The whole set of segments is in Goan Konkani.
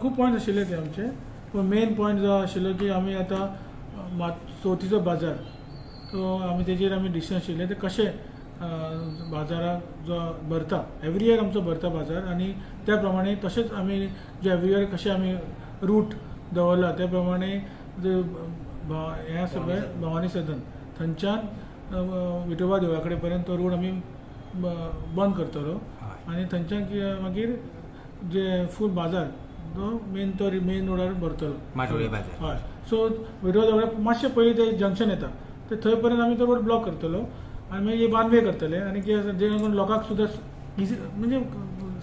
खूब पॉयंट आशिल्ले ते आमचे, पूण मेन पॉयंट जो आशिल्लो की आमी आतां चवथीचो बाजार तो आमी तेजेर आमी डिसिजन आशिल्ले ते कशें बाजाराक जो भरता, एवरी इयर आमचो भरता बाजार, आनी त्या प्रमाणे तशेंच आमी जे एवरी इयर कशें आमी रूट दवरला त्या प्रमाणे हें आसा पळय भवानी सदन थंयच्यान विठोबा देवळा कडेन पर्यंत तो रोड आमी बंद करतलो आनी थंयच्यान मागीर जे फूल बाजार तो मेन तो मेन रोडार भरतलो माटोळी बाजार. हय, सो विठोबा देवळा मातशें पयलीं ते जंक्शन येता ते थंय पर्यंत आमी तो रोड ब्लॉक करतलो आनी मागीर वन वे करतले आनी कितें जेणे करून लोकांक सुद्दां इजी म्हणजे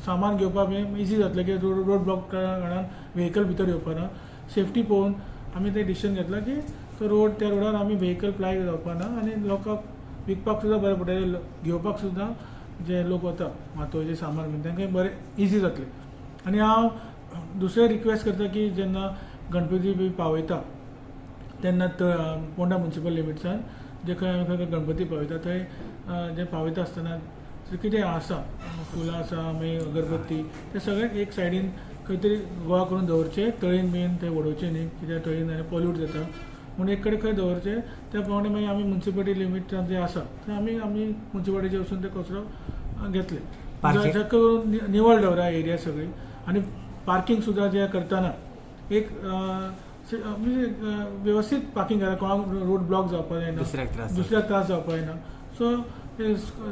सामान घेवपाक बी इजी जातलें की रोड ब्लॉक कारणान व्हेकल भितर येवपा ना. सेफ्टी पळोवन आमी ते डिसिजन घेतला की तो रोड त्या रोडार आमी व्हेकल प्लाय जावपा ना आनी लोकांक विकपाक सुद्दां बरें पडटलें, घेवपाक सुद्दां जे लोक वता मातोळेचें सामान बीन तांकां बरें इजी जातलें. आनी हांव दुसरें रिक्वेस्ट करता की जेन्ना गणपती बी पावयता तेन्ना पोंडा म्युनिसिपल लिमिट्सान जे खंय आमी खंय गणपती पावयता थंय जे पावयता आसतना कितें आसा फुलां आसा मागीर अगरबत्ती ते सगळें एक सायडीन खंय तरी गोळा करून दवरचें, तळीन बीन ते उडोवचें न्ही कित्याक तळीन जाल्यार पोल्यूट जाता म्हूण एक कडेन खंय दवरचें. त्या प्रमाणे मागीर आमी म्युनिसिपालिटी लिमीट जे आसा थंय आमी आमी म्युनिसिपालिटीचे वचून ते कचरो घेतले, शक्य करून निवळ दवरा एरिया सगळी. आनी पार्किंग सुद्दां जे करतना एक म्हणजे वेवस्थीत पार्किंग करा, कोणाक रोड ब्लॉक जावपाक जायना, दुसऱ्याक त्रास जावपाक जायना. सो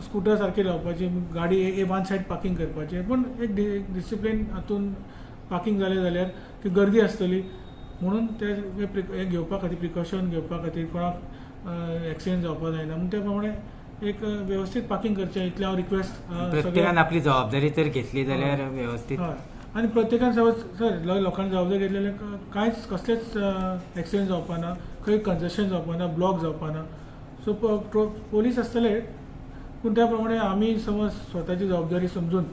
स्कुटर सारकी लावपाची, गाडी वन सायड पार्किंग करपाची, पूण एक डिसिप्लीन हातून पार्किंग जालें जाल्यार ती गर्दी आसतली म्हणून ते हें घेवपा खातीर प्रिकॉशन घेवपा खातीर कोणाक एक्सिडंट जावपाक जायना म्हूण त्या प्रमाणे एक वेवस्थीत पार्किंग करचें इतलें हांव रिक्वेस्ट. प्रत्येकान आपली जबाबदारी तर घेतली जाल्यार वेवस्थीत. हय, आनी प्रत्येकान समज सर लोकांनी जबाबदारी घेतली जाल्यार कांयच कसलेच एक्सिडंट जावपा ना, खंय कंजेशन जावपा ना, ब्लॉक जावपा ना. सो पोलीस आसतले पूण त्या प्रमाणे आमी समज स्वताची जबाबदारी समजून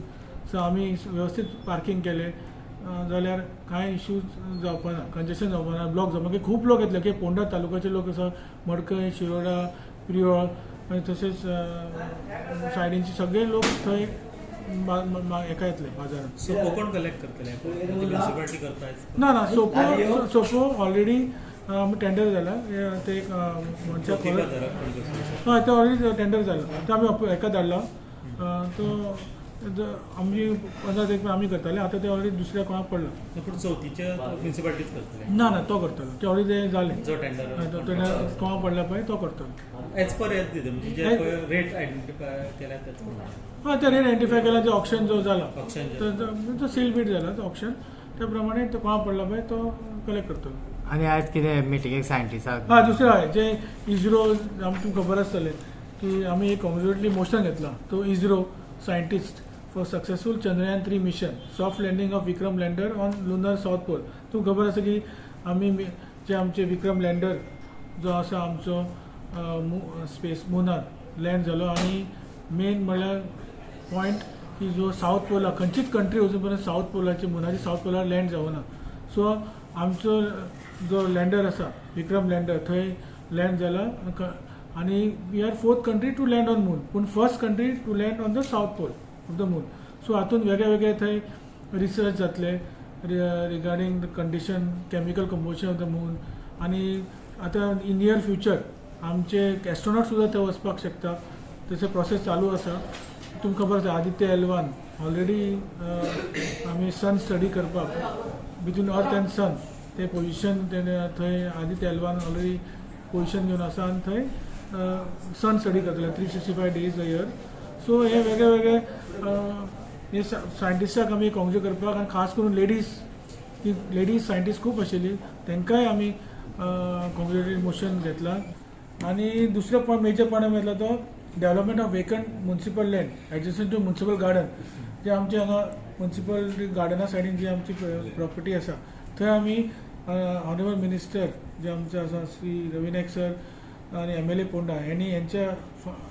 सो आमी वेवस्थीत पार्किंग केलें जाल्यार कांय इश्यूज जावपा ना, कंजेशन जावपा ना, ब्लॉक जावपा ना. खूब लोक येतले की पोंडा तालुक्याचे लोक आसा, मडकय, शिरोडा, प्रियोळ तशेंच सायडींचे सगळे लोक थंय एका येतले बाजारात. सोपो कोण कलेक्ट करतले? म्युनिसिपालिटी करता? ना ना, सोपो सोपो ऑलरेडी आमी टेंडर जाला ते एक मनशाक, हय ते ऑलरेडी टेंडर जाला, तो आमी एका धाडला, तो आमची 15 तारीख आमी करताले, आतां ते ऑलरेडी दुसऱ्या कोणाक पडला. पूण चवथीचे म्युनिसिपालिटीच करतले? ना ना, तो करतलो, ते ऑलरेडी जालें, जो टेंडर कोणाक पडला पळय तो करतलो. एज पर एज दिता म्हणजे रेट आयडेंटिफाय केला तेच? हय, ते रेट आयडेंटिफाय केला, जो ऑक्शन जो जाला तो सील बीट जाला तो ऑक्शन, त्या प्रमाणे तो कोणाक पडला पळय तो कलेक्ट करतलो. आनी आयज कितें मिटिंगेक सायंटिस्टाक? हय, दुसरें हय जे इजरो आमकां खबर आसतलें की आमी एक कॉंग्रेच्युलेटरी मोशन घेतला तो ISRO scientist for successful Chandrayaan 3 mission, soft landing of Vikram lander on lunar south pole. तुमकां खबर आसा की आमी जे आमचे विक्रम लँडर जो आसा आमचो स्पेस मुनार लँड जालो आनी मेन म्हणल्यार पॉयंट की जो सावथ पोला खंयचीच कंट्री अजून पर्यंत सावथ पोलाचे मुनाचे सावथ पोलार लँड जावना. सो आमचो जो लँडर आसा विक्रम लँडर थंय लँड जाला आनी we are 4th country to land on moon, पूण 1st country to land on the south pole of the moon. So हातून वेगळे वेगळे थंय रिसर्च जातले regarding the condition, chemical composition of the moon. आनी आतां इन नियर फ्युचर आमचे एस्ट्रोनॉट सुद्दां थंय वचपाक शकता, तशें प्रोसेस चालू आसा. तुमकां खबर आसा आदित्य L1 already आमी सन स्टडी करपाक बिटवीन अर्थ एंड सन ते पोजिशन थंय आदित्य L1 already position घेवन आसा आनी थंय सन स्टडी करतले 365 days a year. सो हे वेगळे वेगळे हे सायंटिस्टाक आमी कॉंग्रेच्युलेट करपाक आनी खास करून लेडीज, ती लेडीज सायंटिस्ट खूब आशिल्ली तांकांय आमी कॉंग्रेच्युलेटरी मोशन घेतला. आनी दुसरो पॉयंट मेजर पॉयंट आमी घेतला तो development of vacant municipal land adjacent to municipal garden. जे आमचे हांगा म्युनिसिपल गार्डना सायडीन जी आमची प्रॉपर्टी आसा थंय आमी ऑनरेबल मिनिस्टर जे आमचे आसा श्री रवी नायक सर आनी MLA Ponda हेणी हेंच्या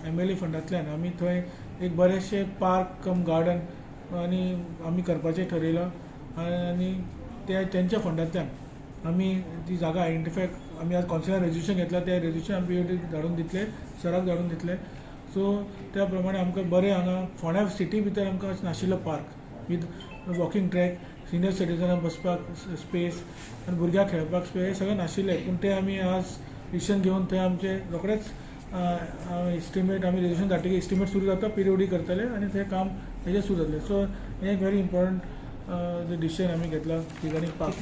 MLA फंडांतल्यान आमी थंय एक बरेचशे पार्क कम गार्डन आनी आमी करपाचें ठरयलां आनी ते तेंच्या फंडांतल्यान आमी ती जागा आयडेंटिफाय आमी आज कौन्सिलान रेजोल्युशन घेतला, ते रेजोल्युशन आमी धाडून दितले, सराक धाडून दितले. सो त्या प्रमाणे आमकां बरें हांगा फोंड्या सिटी भितर आमकां नाशिल्लो park with walking track, senior सिटीजनां बसपाक स्पेस आनी भुरग्यांक खेळपाक स्पेस हें सगळें नाशिल्लें. पूण तें आमी आज डिसिजन घेवन थंय आमचें रोखडेंच इस्टिमेट आमी रेजोल्युशन धाडटकीर इस्टिमेट सुरू जाता, पीओडी करतले आनी तें काम तेजें सुरू जातलें. सो हें एक व्हेरी इम्पॉर्टंट डिसिजन आमी घेतला रिगार्डींग पार्क.